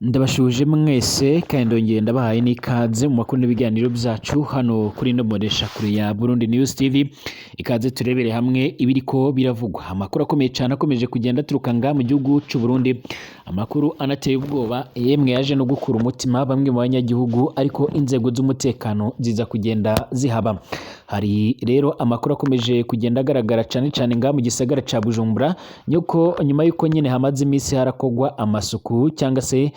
Ndabashuje mwese kandi ndongeye ndabahaye n'ikaze mu makuru n'ibiganiro byacu hano kuri ino mboneshakure ya Burundi News TV. Ikaze turebere hamwe ibiriko biravugwa, amakuru akomeye cyane akomeje kugenda aturuka ngaha mu gihugu c'u Burundi, amakuru anateye ubwoba, yemwe yaje no gukura umutima bamwe mu banyagihugu, ariko inzego z'umutekano ziza kugenda zihaba. Hari rero amakuru akomeje kugenda agaragara cyane cyane ngaha mu gisagara ca Bujumbura, nyuko nyuma yuko nyine hamaze iminsi harakogwa amasuku cyangwa se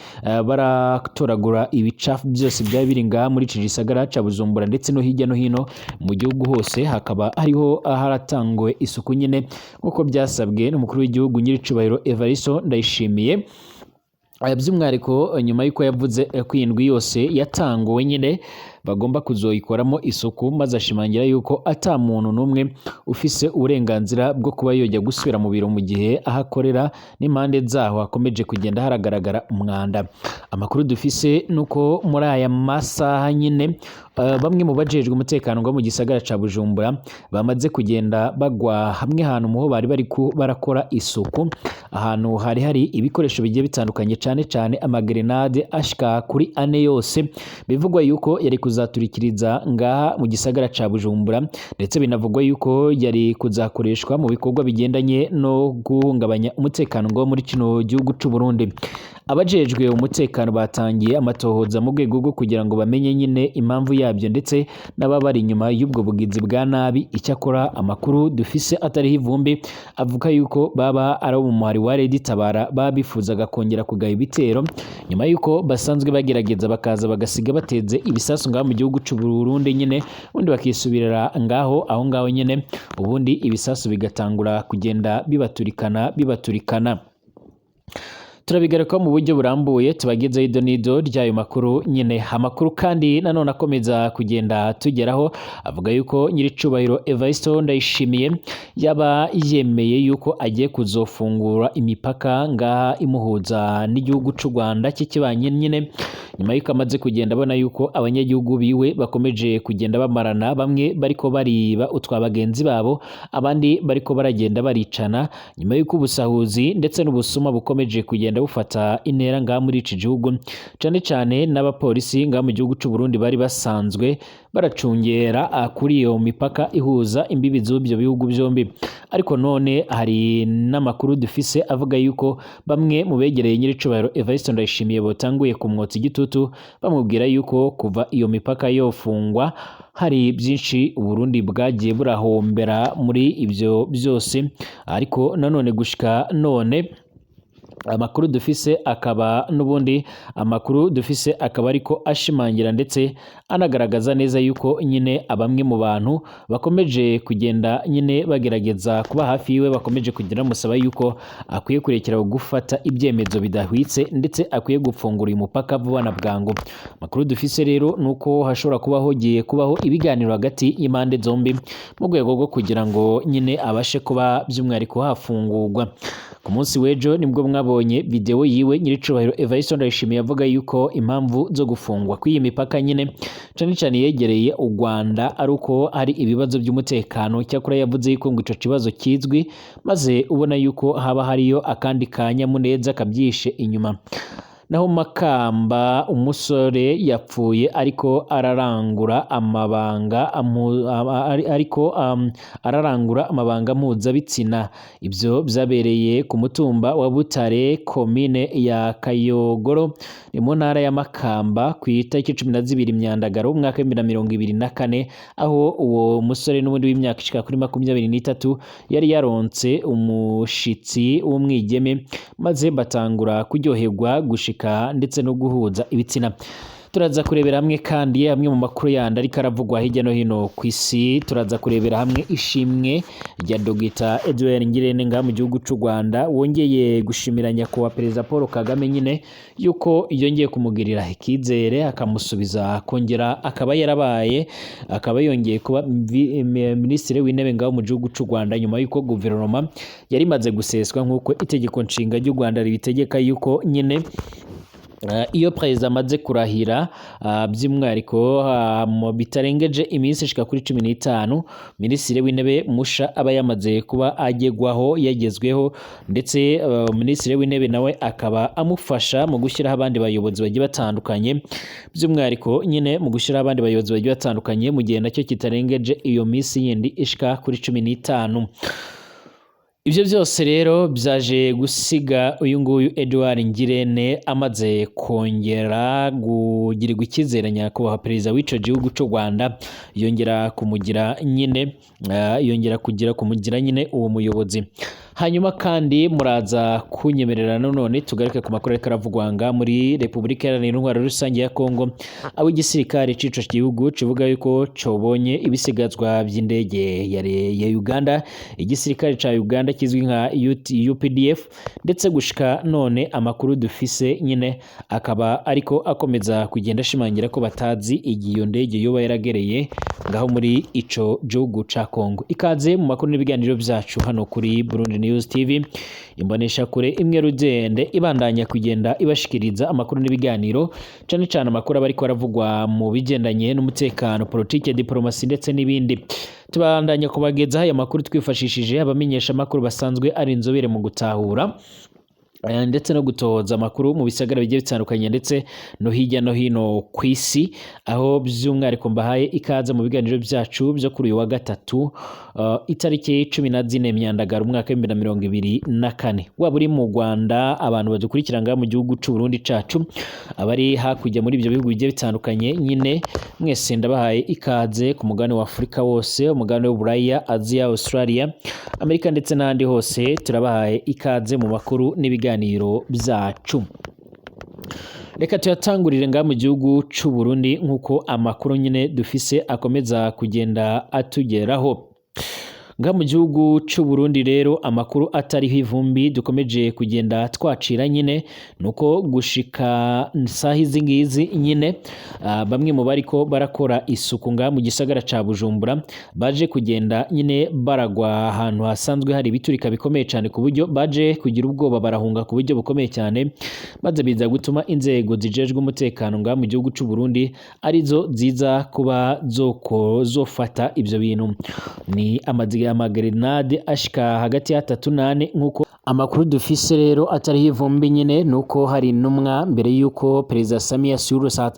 baratoragura ibicafu byose byaba biri ngaha muri iki gisagara ca Bujumbura ndetse no hirya no hino mu gihugu hose, hakaba hariho haratangwe isuku nyine nk'uko byasabwe n'umukuru w'igihugu nyiricubahiro Evaristo Ndayishimiye. By'umwihariko nyuma y'uko yavuze ko iyi ndwi yose yatanguwe nyine bagomba kuzoyikoramo isuku, maze ashimangira yuko ata muntu n'umwe ufise uburenganzira bwo kuba yojya gusubira mu biro mu gihe aho akorera n'impande zaho hakomeje kugenda haragaragara umwanda. Amakuru dufise nuko muri aya masaha nyine bamwe mu bajejwe umutekano ngo mu gisagara ca Bujumbura bamaze kugenda bagwa hamwe hantu muho bari bari barakora isuku, ahantu hari hari ibikoresho bigiye bitandukanye, cane cane amagrenade ashika kuri ane yose bivugwa yuko yari kuzaturikiriza ngaha mu gisagara ca Bujumbura, ndetse binavugwa yuko yari kuzakoreshwa mu bikorwa bigendanye no guhungabanya umutekano ngo muri kino gihugu c'u Burundi. Abajejwe umutekano batangiye amatohoza mu rwego rwo kugira ngo bamenye nyine impamvu yabyo ndetse n'ababari inyuma y'ubwo bugizi bwa nabi. Icyakora amakuru dufise atariho ivumbi avuga yuko baba ari abo mu muhari wa Red Tabara baba bifuzaga kongera kugaba ibitero nyuma yuko basanzwe bagerageza bakaza bagasiga bateze ibisasu ngaho mu gihugu c'u Burundi nyine, ubundi bakisubirira ngaho aho ngaho nyine, ubundi ibisasu bigatangura kugenda bibaturikana bibaturikana. Turabigaruka mu buryo burambuye tubagezeho ido n'ido ry'ayo makuru nyine. Amakuru kandi nanone akomeza kugenda tugeraho avuga yuko nyiricubahiro Evaristo Ndayishimiye yaba yemeye yuko agiye kuzofungura imipaka ngaha imuhuza n'igihugu c'u Rwanda cy'ikibanye nyine, nyuma yuko amaze kugenda abona yuko abanyagihugu biwe bakomeje kugenda bamarana, bamwe bariko bariba utwa bagenzi babo, abandi bariko baragenda baricana, nyuma yuko ubusahuzi ndetse n'ubusuma bukomeje kugenda bufata intera ngaha muri iki gihugu, cane cane n'abapolisi ngaha mu gihugu c'u Burundi bari basanzwe baracungera kuri iyo mipaka ihuza imbibi z'ibyo bihugu byombi. Ariko none hari n'amakuru dufise avuga yuko bamwe mu begereye nyiricubahiro Evariste Ndayishimiye botanguye kumwotsa igitutu bamubwira yuko kuva iyo mipaka yofungwa hari byinshi Uburundi bwagiye burahombera muri ibyo byose. Ariko nanone gushika none amakuru dufise akaba n'ubundi amakuru dufise akaba ariko ashimangira ndetse anagaragaza neza yuko nyine abamwe mu bantu bakomeje kugenda nyine bagerageza kuba hafi yiwe bakomeje kugenda bamusaba yuko akwiye kurekera gufata ibyemezo bidahwitse ndetse akwiye gufungura uyu mupaka vuba na bwangu. Amakuru dufise rero nuko hashobora kuba hogiye kubaho ibiganiro hagati y'impande zombi mu rwego rwo kugira ngo nyine abashe kuba by'umwihariko hafungurwa. Ku munsi w'ejo nibwo mwabonye video yiwe nyiricubahiro Evariste Ndayishimiye avuga yuko impamvu zo gufungwa kw'iyi mipaka nyine cane cane yegereye u Rwanda ari uko hari ibibazo by'umutekano. Cyakora yavuze yuko ngo ico kibazo kizwi, maze ubona yuko haba hariyo akandi kanyamuneza kabyishe inyuma. Naho Makamba umusore yapfuye ariko ararangura amabanga ariko ararangura amabanga mpuzabitsina. Ibyo byabereye ku mutumba wa Butare, komine ya Kayogoro, ni mu ntara ya Makamba, ku itariki 12 Myandagaro umwaka wa 2024, aho uwo musore n'ubundi w'imyaka ishika kuri 23 yari yaronse umushitsi w'umwigeme, maze batangura kuryoherwa gushika ndetse no guhuza ibitsina. Turaza kurebera hamwe kandi amwe mu makuru yandi ariko aravugwa hirya no hino ku isi. Turaza kurebera hamwe ishimwe rya Dr Edouard Ngirente ngaha mu gihugu c'u Rwanda, wongeye gushimira nyakubahwa Perezida Paul Kagame nyine yuko yongeye kumugirira ikizere akamusubiza kongera akaba yarabaye akaba yongeye kuba minisitiri w'intebe ngaho mu gihugu c'u Rwanda, nyuma yuko guverinoma yari imaze guseswa nk'uko itegeko nshinga ry'u Rwanda ribitegeka yuko nyine Iyo perezida amaze kurahira, by'umwihariko bitarengeje iminsi ishika kuri 15, minisitiri w'intebe musha aba yamaze kuba agegwaho, yagezweho, ndetse minisitiri w'intebe nawe akaba amufasha mu gushyiraho abandi bayobozi bagiye batandukanye, by'umwihariko nyine mu gushyiraho abandi bayobozi bagiye batandukanye mu gihe nacyo kitarengeje iyo minsi yindi ishika kuri 15. Ibyo byose rero byaje gusiga uyu nguyu Edouard Ngirente amaze kongera kugirirwa icyizere nyakubahwa perezida w'ico gihugu c'u Rwanda, yongera kumugira nyine, yongera kugira kumugira nyine uwo muyobozi. Hanyuma kandi muraza kunyemerera nanone tugaruke ku makuru ariko aravugwa nga muri Repubulika Iharanira Intwaro Rusange ya Kongo, aho igisirikare c'ico gihugu kivuga yuko cobonye ibisigazwa by'indege ya Uganda, igisirikare ca Uganda kizwi nka UPDF, ndetse gushika none amakuru dufise nyine akaba ariko akomeza kugenda ashimangira ko batazi igihe iyo ndege yoba yaragereye ngaho muri ico gihugu ca Kongo. Ikaze mu makuru n'ibiganiro byacu hano kuri Burundi News TV, imbonesha kure imwe rugende ibandanya kugenda ibashikiriza amakuru n'ibiganiro, cane cane amakuru aba ariko aravugwa mu bigendanye n'umutekano, politike, diplomasi ndetse n'ibindi. Tubandanya kubagezaho aya makuru twifashishije abamenyesha amakuru basanzwe ari inzobere mu gutahura ndetse no gutoza amakuru mu bisagara bigiye bitandukanye ndetse no hirya no hino ku isi, aho by'umwihariko mbahaye ikaze mu biganiro byacu byo kuri uyu wa gatatu, itariki 14 Myandagaro umwaka 2024. Waba uri mu Rwanda, abantu badukurikira ngaha mu gihugu c'u Burundi cacu, abari hakurya muri ibyo bihugu bigiye bitandukanye nyine, mwese ndabahaye ikaze ku mugabane wa Afurika wose, umugabane w'Uburaya, Aziya, Australia, Amerika ndetse n'ahandi hose, turabahaye ikaze mu makuru n'ibiganiro byacu. Reka tuyatangurire ngaha mu gihugu c'u Burundi nk'uko amakuru nyine dufise akomeza kugenda atugeraho. Ngaha mu gihugu c'u Burundi rero amakuru atariho ivumbi dukomeje kugenda twacira nyine nuko gushika saha izi ngizi nyine, bamwe mu bariko barakora isuku ngaha mu gisagara ca Bujumbura baje kugenda nyine baragwa ahantu hasanzwe hari ibiturika bikomeye cyane, ku buryo baje kugira ubwoba barahunga ku buryo bukomeye cyane, maze biza gutuma inzego zijejwe umutekano ngaha mu gihugu c'u Burundi arizo ziza kuba zofata ivyo bintu. Ni amagrenade ashika hagati ya 3 na 4 nkuko amakuru dufise rero atariho ivumbi nyine, nuko hari intumwa mbere yuko perezida Samia Suluhu.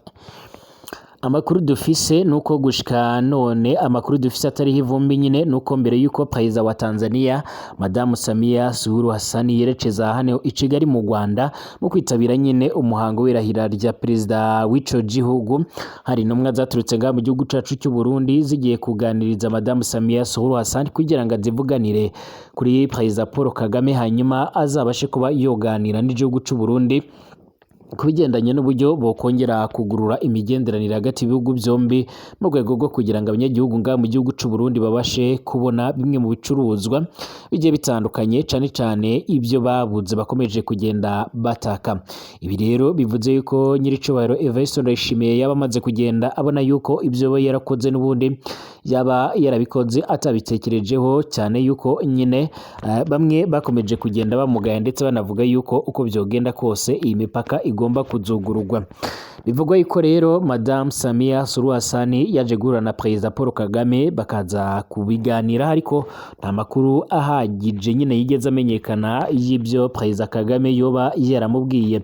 Amakuru dufise nuko gushika none amakuru dufise atariho ivumbi nyine nuko mbere yuko perezida wa Tanzania Madamu Samia Suluhu Hassan yerekeza hano i Kigali mu Rwanda mu kwitabira nyine umuhango w'irahira rya perezida w'ico gihugu, hari intumwa zaturutse ngaha mu gihugu cacu cy'u Burundi zigiye kuganiriza Madamu Samia Suluhu Hassan kugira ngo azivuganire kuri perezida Paul Kagame, hanyuma azabashe kuba yoganira n'igihugu cy'u Burundi ku bigendanye n'uburyo bokongera kugurura imigenderanire hagati y'ibihugu byombi, mu rwego rwo kugira ngo abanyagihugu ngaha mu gihugu c'u Burundi babashe kubona bimwe mu bicuruzwa bigiye bitandukanye, cane cane ibyo babuze bakomeje kugenda bataka. Ibi rero bivuze yuko nyiricubahiro Evariste Ndayishimiye yaba amaze kugenda abona yuko ibyo we yarakoze n'ubundi yaba yarabikoze atabitekerejeho cyane, yuko nyine bamwe bakomeje kugenda bamugaya ndetse banavuga yuko uko byogenda kose iyi mipaka igomba kuzugururwa. Bivugwa yuko rero Madame Samia Suluhu Hassan yaje guhura na Perezida Paul Kagame bakaza kubiganira, ariko nta makuru ahagije nyine yigeze amenyekana y'ibyo Perezida Kagame yoba yaramubwiye.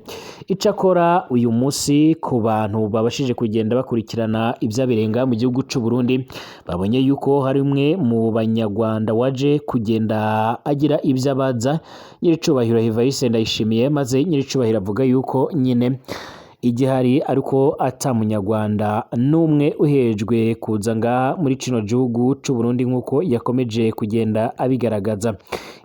Icakora uyu munsi ku bantu babashije kugenda bakurikirana ibyabereye mu gihugu c'u Burundi, babonye yuko hari umwe mu banyarwanda waje kugenda agira ibyo abaza nyiricubahiro Evariste Ndayishimiye, maze nyiricubahiro avuga yuko nyine igihari ariko ata munyarwanda n'umwe uhejwe kuza ngaha muri kino gihugu c'u Burundi nk'uko yakomeje kugenda abigaragaza.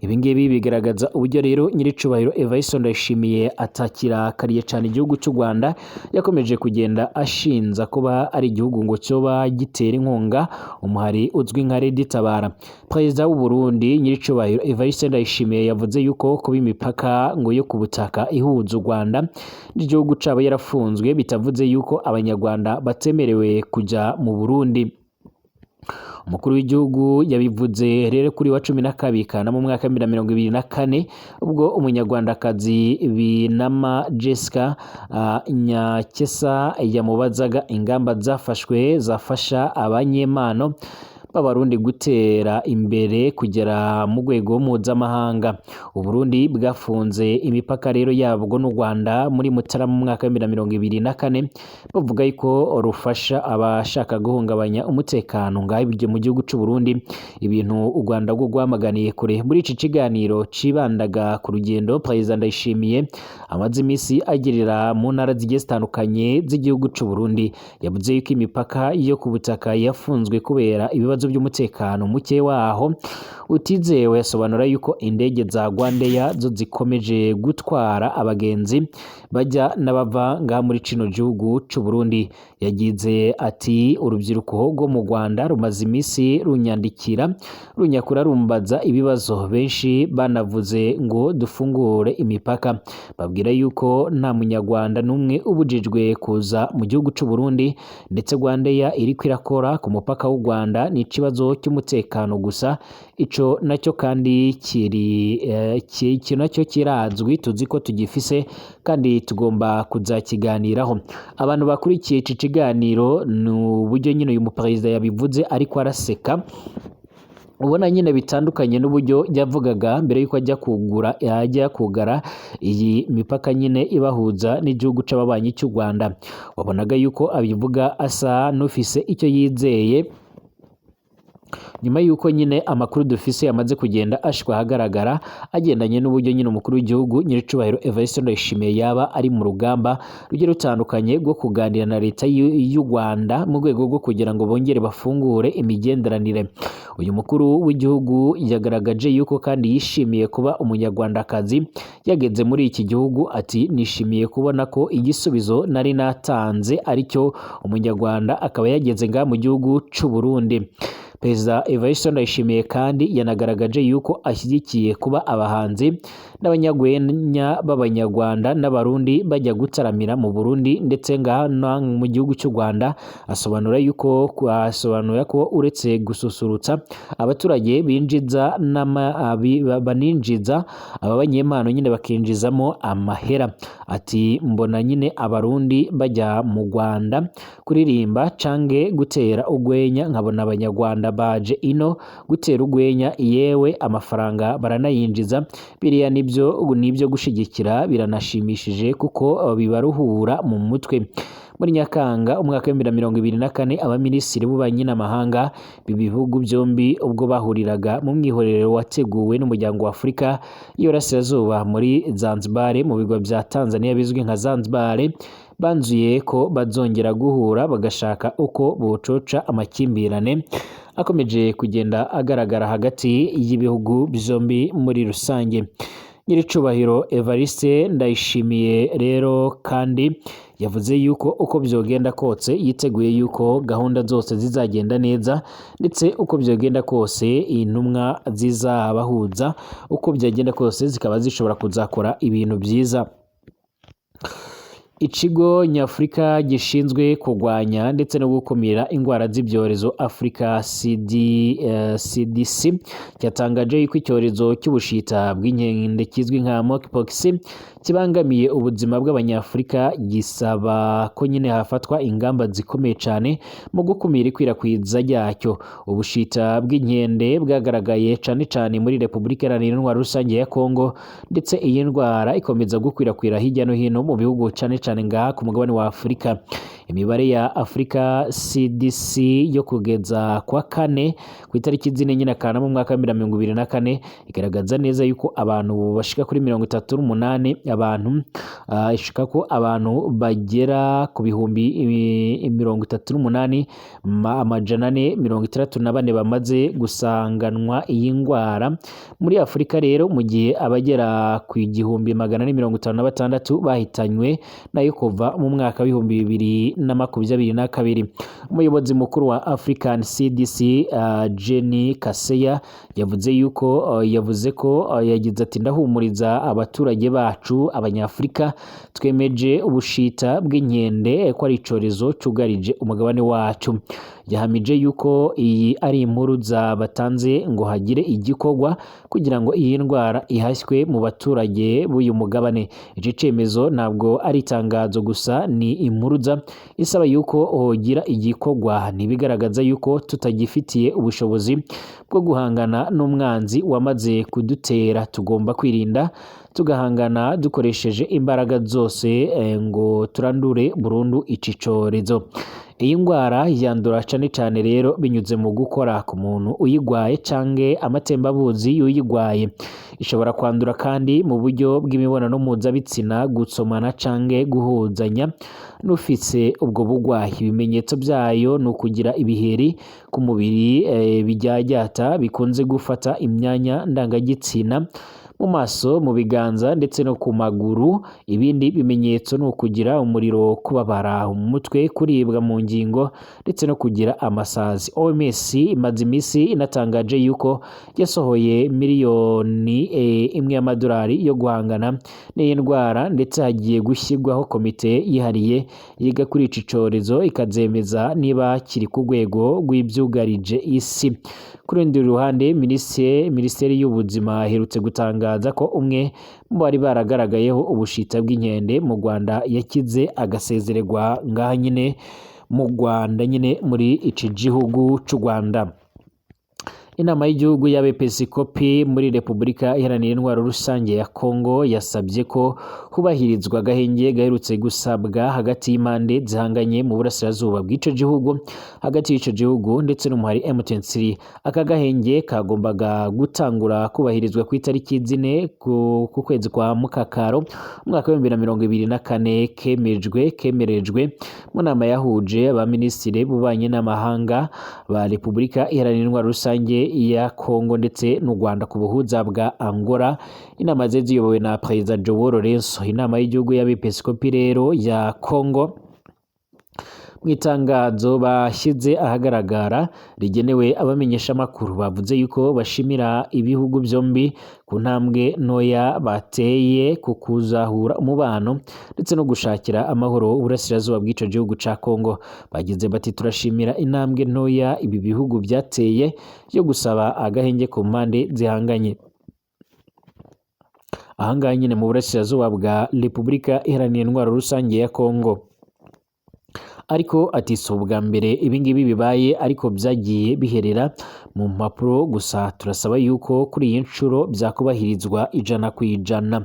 Ibi ngibi bigaragaza uburyo rero nyiricubahiro Evariste Ndayishimiye atakirakariye cyane igihugu cy'u Rwanda, yakomeje kugenda ashinza kuba ari igihugu ngo cyoba gitera inkunga umuhari uzwi nka Red Tabara. Perezida w'u Burundi nyiricubahiro Evariste Ndayishimiye yavuze yuko kuba imipaka ngo yo ku butaka ihuza u Rwanda n'igihugu cabo yarafunzwe bitavuze yuko abanyarwanda batemerewe kujya mu Burundi. Umukuru w'igihugu yabivuze rero kuri wa 12 Kanama mu mwaka wa 2024, ubwo umunyarwandakazi Binama Jessica Nyakesa yamubazaga ingamba zafashwe zafasha abanyempano b'Abarundi gutera imbere kugera mu rwego mpuzamahanga. Uburundi bwafunze imipaka rero yabwo n'u Rwanda muri Mutarama mu mwaka wa 2024, bavuga yuko rufasha abashaka guhungabanya umutekano ngaho ibyo mu gihugu c'u Burundi, ibintu u Rwanda rwo rwamaganiye kure. Muri iki kiganiro cibandaga ku rugendo Perezida Ndayishimiye amaze imisi agirira mu ntara zigiye zitandukanye z'igihugu c'u Burundi, yavuze yuko imipaka yo ku butaka yafunzwe kubera ibibazo by'umutekano muke waho utizewe. Asobanura yuko indege za Rwandair zo zikomeje gutwara abagenzi bajya n'abava ngaha muri kino gihugu c'u Burundi. Yagize ati: "Urubyiruko rwo mu Rwanda rumaze imisi runyandikira, runyakura, rumbaza ibibazo. Benshi banavuze ngo dufungure imipaka. Babwira yuko nta munyarwanda n'umwe ubujijwe kuza mu gihugu c'u Burundi, ndetse Rwandair iriko irakora ku mupaka w'u Rwanda. Ni ikibazo cy'umutekano gusa, ico nacyo kandi kiri iki nacyo kirazwi, tuzi ko tugifise kandi tugomba kuzakiganiraho." Abantu bakurikiye iki kiganiro, ni uburyo nyine uyu muperezida yabivuze ariko araseka, ubona nyine bitandukanye n'uburyo yavugaga mbere yuko ajya kugura, ajya kugara iyi mipaka nyine ibahuza n'igihugu c'ababanyi cy'u Rwanda. Wabonaga yuko abivuga asa n'ufise icyo yizeye, nyuma yuko nyine amakuru dufise yamaze kugenda ashikwa ahagaragara agendanye n'uburyo nyine umukuru w'igihugu nyiricubahiro Evariste Ndayishimiye yaba ari mu rugamba rugiye rutandukanye rwo kuganira na leta y'u Rwanda mu rwego rwo kugira ngo bongere bafungure imigenderanire. Uyu mukuru w'igihugu yagaragaje yuko kandi yishimiye kuba umunyarwandakazi yageze muri iki gihugu. Ati: "Nishimiye kubona ko igisubizo nari natanze aricyo, umunyarwanda akaba yageze ngaha mu gihugu c'u Burundi." Perezida Evariste Ndayishimiye kandi yanagaragaje yuko ashyigikiye kuba abahanzi n'abanyarwenya b'Abanyarwanda n'Abarundi bajya gutaramira mu Burundi ndetse ngaha no mu gihugu cy'u Rwanda. Asobanura ko uretse gususurutsa abaturage binjiza baninjiza aba banyempano nyine bakinjizamo amahera. Ati: "Mbona nyine Abarundi bajya mu Rwanda kuririmba cange gutera urwenya, nkabona Abanyarwanda baje ino gutera urwenya, yewe amafaranga baranayinjiza. Biriya nibyo gushigikira, biranashimishije kuko bibaruhura mu mutwe." Muri Nyakanga umwaka wa 2024, abaminisitiri b'ububanyi n'amahanga b'ibihugu byombi ubwo bahuriraga mu mwiherero wateguwe n'umuryango wa Afurika y'Iburasirazuba muri Zanzibar, mu birwa bya Tanzania bizwi nka Zanzibar, banzuye ko bazongera guhura bagashaka uko bococa amakimbirane akomeje kugenda agaragara hagati y'ibihugu byombi muri rusange. Nyiricubahiro Evariste Ndayishimiye rero kandi yavuze yuko uko byogenda kose yiteguye yuko gahunda zose zizagenda neza, ndetse uko byogenda kose intumwa zizabahuza uko byagenda kose zikaba zishobora kuzakora ibintu byiza. Ikigo nyafurika gishinzwe kurwanya ndetse no gukumira indwara z'ibyorezo, Africa CDC, cyatangaje yuko icyorezo cy'ubushita bw'inkende kizwi nka monkeypox kibangamiye ubuzima bw'Abanyafurika, gisaba ko nyine hafatwa ingamba zikomeye cyane mu gukumira ikwirakwiza ryacyo. Ubushita bw'inkende bwagaragaye cyane cyane muri Repubulika Iharanira Intwaro Rusange ya Kongo, ndetse iyi ndwara ikomeza gukwirakwira hirya no hino mu bihugu, cyane cyane ngaha ku mugabane wa Afurika. Imibare ya Africa CDC yo kugeza kwa kane ku itariki 4 nyine Kanama mu mwaka wa 2024 igaragaza neza yuko abantu bashika kuri 38, abantu ishika ko abantu bagera ku 38,464 bamaze gusanganwa iyi ndwara muri Afurika rero, mu gihe abagera ku 1,456 bahitanywe nayo kuva mu mwaka wa 2022. Umuyobozi mukuru wa African CDC, Jenny Kaseya, yavuze yuko yavuze ko yagize ati: "Ndahumuriza abaturage bacu Abanyafurika, twemeje ubushita bw'inkende ko ari icyorezo cyugarije umugabane wacu." Yahamije yuko iyi ari impuruza batanze ngo hagire igikorwa kugira ngo iyi ndwara ihashywe mu baturage b'uyu mugabane. Iki cemezo ntabwo ari itangazo gusa, ni impuruza isaba yuko hogira igikorwa. Ntibigaragaza yuko tutagifitiye ubushobozi bwo guhangana n'umwanzi wamaze kudutera. Tugomba kwirinda tugahangana dukoresheje imbaraga zose ngo turandure burundu ici corezo. Iyi ndwara yandura cane cane rero binyuze mu gukora ku muntu uyigwaye canke amatembabuzi y'uyigwaye. Ishobora kwandura kandi mu buryo bw'imibonano mpuzabitsina, gusomana canke guhuzanya n'ufise ubwo bugwayi. Ibimenyetso vyayo ni ukugira ibiheri ku mubiri bijyajyata bikunze gufata imyanya ndangagitsina, mu maso, mu biganza ndetse no ku maguru. Ibindi bimenyetso ni ukugira umuriro, kubabara umutwe, kuribwa mu ngingo ndetse no kugira amasazi. OMS imaze iminsi inatangaje yuko yasohoye miliyoni 1 y'amadolari yo guhangana n'iyi ndwara, ndetse hagiye gushyirwaho komite yihariye yiga kuri ici corezo ikazemeza niba kiri ku rwego rw'ibyugarije isi. Ku rundi ruhande, minisiteri y'ubuzima iherutse gutangaza ko umwe mu bari baragaragayeho ubushita bw'inkende mu Rwanda yakize agasezererwa ngaha nyine mu Rwanda, nyine muri ici gihugu c'u Rwanda. Inama y'igihugu y'abepiskopi muri Repubulika Iharanira Intwaro Rusange ya Kongo yasabye ko hubahirizwa agahenge gaherutse gusabwa hagati y'impande zihanganye mu burasirazuba bw'ico gihugu, hagati y'ico gihugu ndetse n'umuhari M23. Aka gahenge kagombaga gutangura kubahirizwa ku itariki 4 ku kwezi kwa Mukakaro umwaka wa 2024, kemerejwe mu nama yahuje abaminisitiri b'ububanyi n'amahanga ba Repubulika Iharanira Intwaro Rusange ya Kongo ndetse n'u Rwanda ku buhuza bwa Angola. Inama zari ziyobowe na Perezida João Lourenço. Inama y'igihugu y'abepiskopi rero ya Kongo, mu itangazo bashyize ahagaragara rigenewe abamenyeshamakuru, bavuze yuko bashimira ibihugu byombi ku ntambwe ntoya bateye ku kuzahura umubano ndetse no gushakira amahoro uburasirazuba bw'ico gihugu ca Kongo. Bagize bati: turashimira intambwe ntoya ibi bihugu byateye yo gusaba agahenge ku mpande zihanganye ahangaha nyine mu burasirazuba bwa Repubulika Iharanira Intwaro Rusange ya Kongo. Ariko ati si ubwa mbere ibingibi bibaye, ariko byagiye biherera mu mpapuro gusa. Turasaba yuko kuri iyi nshuro byakubahirizwa 100%.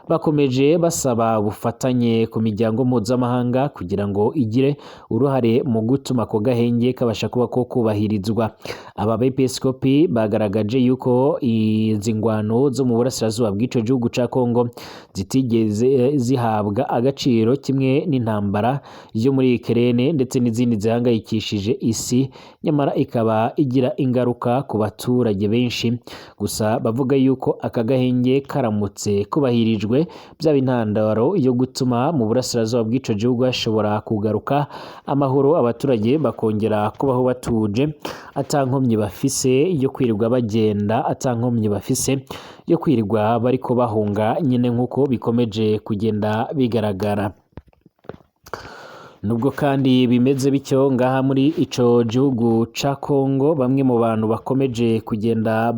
Bakomeje basaba ubufatanye ku miryango mpuzamahanga kugira ngo igire uruhare mu gutuma ako gahenge kabasha kuba ko kubahirizwa. Aba bepiskopi bagaragaje yuko izi ngwano zo mu burasirazuba bw'ico gihugu ca Kongo zitigeze zihabwa agaciro kimwe n'intambara yo muri Ukraine ndetse n'izindi zihangayikishije isi, nyamara ikaba igira ingaruka ku baturage benshi. Gusa bavuga yuko aka gahenge karamutse kubahirijwe byaba intandaro yo gutuma mu burasirazuba bw'ico gihugu hashobora kugaruka amahoro, abaturage bakongera kubaho batuje ata nkomyi bafise yo kwirirwa bagenda, ata nkomyi bafise yo kwirirwa bariko bahunga nyine nk'uko bikomeje kugenda bigaragara. Nubwo kandi bimeze bityo ngaha muri ico gihugu ca Kongo, bamwe mu bantu bakomeje kugenda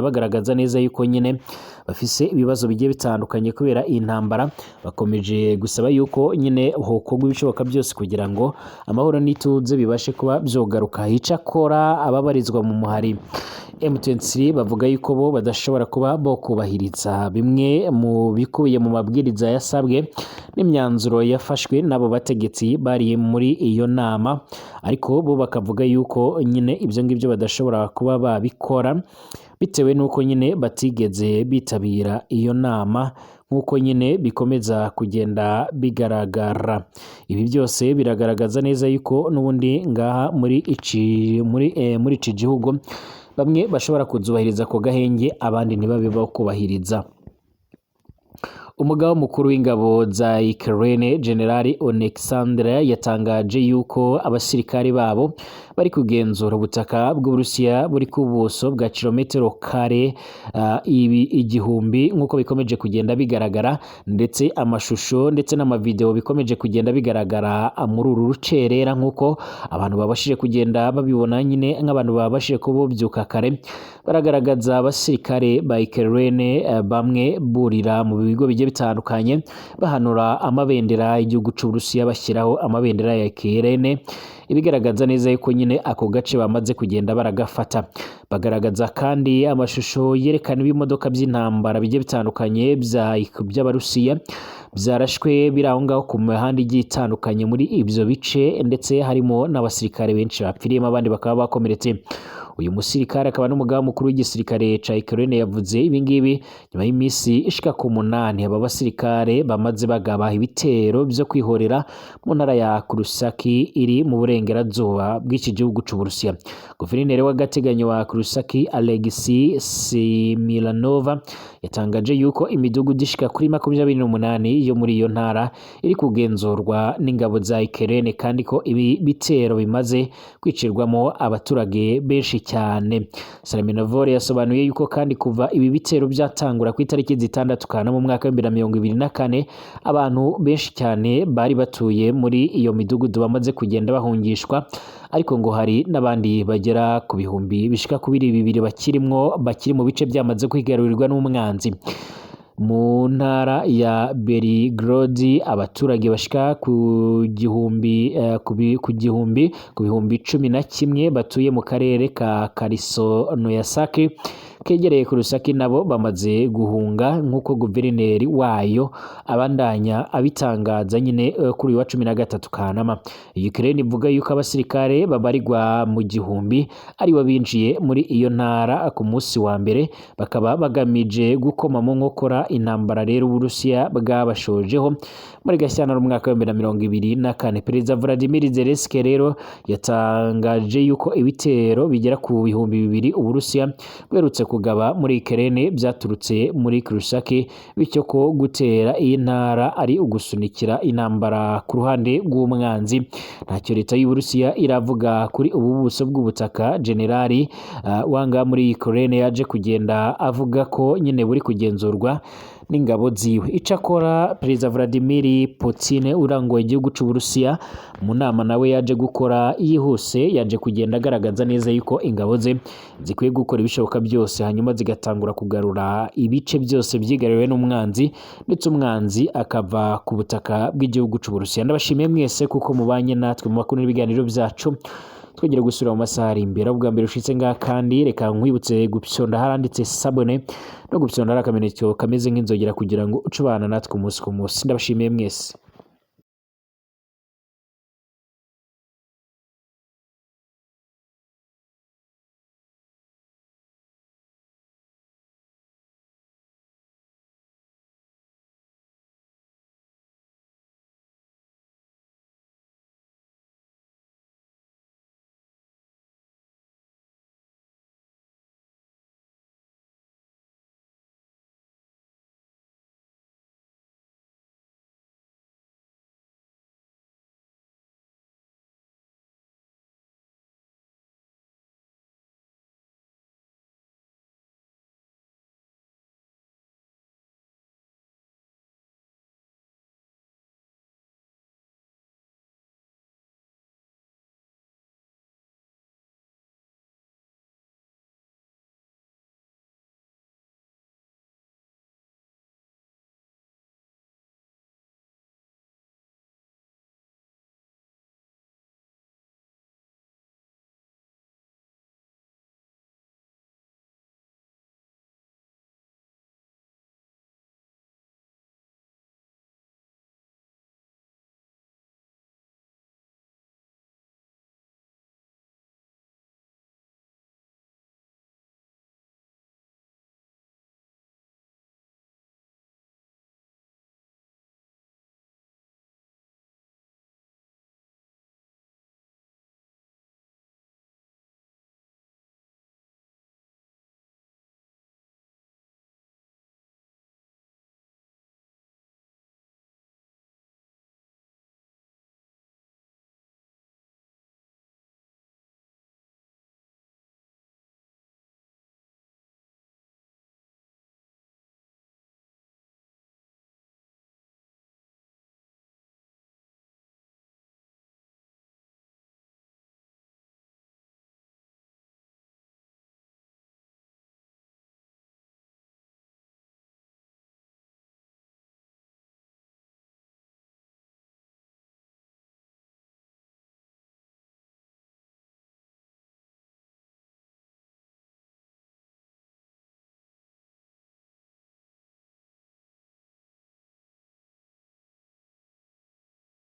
bagaragaza neza yuko nyine bafise ibibazo bigiye bitandukanye kubera iyi ntambara, bakomeje gusaba yuko nyine hokorwa ibishoboka byose kugira ngo amahoro n'ituze bibashe kuba byogaruka. Icakora ababarizwa mu muhari M23 bavuga yuko bo badashobora kuba bokubahiriza bimwe mu bikubiye mu mabwiriza yasabwe n'imyanzuro yafashwe n'abo bategetsi bari muri iyo nama, ariko bo bakavuga yuko nyine ibyo ngibyo badashobora kuba babikora bitewe n'uko nyine batigeze bitabira iyo nama nk'uko nyine bikomeza kugenda bigaragara. Ibi byose biragaragaza neza yuko n'ubundi ngaha muri iki gihugu bamwe bashobora kuzubahiriza ako gahenge, abandi ntibabe bakubahiriza. Umugaba mukuru w'ingabo za Ukraine General Oleksandr yatangaje yuko abasirikari babo bari kugenzura ubutaka bw'Uburusiya buri ku buso bwa kilometero kare ibi 1000 nk'uko bikomeje kugenda bigaragara, ndetse amashusho ndetse n'amavideo bikomeje kugenda bigaragara muri uru rucerera nk'uko abantu babashije kugenda babibona nyine, nk'abantu babashije kububyuka kare baragaragaza abasirikare ba Ukraine bamwe burira mu bigo bigiye bitandukanye bahanura amabendera y'igihugu c'Uburusiya bashyiraho amabendera ya Ukraine, ibigaragaza neza yuko nyine ako gace bamaze kugenda baragafata. Bagaragaza kandi amashusho yerekana ibimodoka by'intambara bigiye bitandukanye by'Abarusiya byarashwe biri aho ngaho ku mihanda igiye itandukanye muri ibyo bice, ndetse harimo n'abasirikare benshi bapfiriyemo abandi bakaba bakomeretse. Uyu musirikare akaba n'umugaba mukuru w'igisirikare ca Ukraine yavuze ibi ngibi nyuma y'iminsi ishika ku 8 aba basirikare bamaze bagaba ibitero byo kwihorera mu ntara ya Kurusaki iri mu burengerazuba bw'iki gihugu c'Uburusiya. Guverineri w'agateganyo wa Kurusaki Alexei Similanova yatangaje yuko imidugudu ishika kuri 28 yo muri iyo ntara iri kugenzurwa n'ingabo za Ukraine, kandi ko ibi bitero bimaze kwicirwamo abaturage benshi cyane. Saraminavore yasobanuye yuko kandi kuva ibi bitero byatangura ku itariki 6 Kanama mu mwaka wa 2024 abantu benshi cyane bari batuye muri iyo midugudu bamaze kugenda bahungishwa, ariko ngo hari n'abandi bagera ku bihumbi bishika kuri 2 bakirimwo bakiri mu bice byamaze kwigarurirwa n'umwanzi. Mu ntara ya Belgorod abaturage bashika ku gihumbi ku bihumbi 11 batuye mu karere ka Karisonoyasaki kegereye Kurusaki nabo bamaze guhunga nk'uko guverineri wayo abandanya abitangaza nyine kuri uyu wa 13 Kanama. Ukraine ivuga yuko abasirikare babarirwa mu 1000 aribo binjiye muri iyo ntara ku munsi wa mbere, bakaba bagamije gukoma mu nkokora intambara rero Uburusiya bwabashojeho muri Gashyantare umwaka wa 2024. Perezida Vladimir Zelensky rero yatangaje yuko ibitero bigera ku 2000 Uburusiya bwerutse kugaba muri Ukraine byaturutse muri Kurusaki, bityo ko gutera iyi ntara ari ugusunikira intambara ku ruhande rw'umwanzi. Ntacyo leta y'Uburusiya iravuga kuri ubu buso bw'ubutaka. Generali wanga muri Ukraine yaje kugenda avuga ko nyine buri kugenzurwa n'ingabo ziwe. Icakora Perezida Vladimir Putin urangoye igihugu c'Uburusiya mu nama nawe yaje gukora yihuse, yaje kugenda agaragaza neza yuko ingabo ze zikwiye gukora ibishoboka byose hanyuma zigatangura kugarura ibice byose byigaruriwe n'umwanzi, ndetse umwanzi akava ku butaka bw'igihugu c'Uburusiya. Ndabashimiye mwese kuko mubanye natwe mu makuru n'ibiganiro byacu. Twongera gusubira mu masaha ari imbere. Ubwa mbere ushitse ngaha kandi reka nkwibutse gupyonda haranditse sabone no gupyonda hari akamenyetso kameze nk'inzogera kugira ngo ucubana natwe umunsi ku munsi. Ndabashimiye mwese.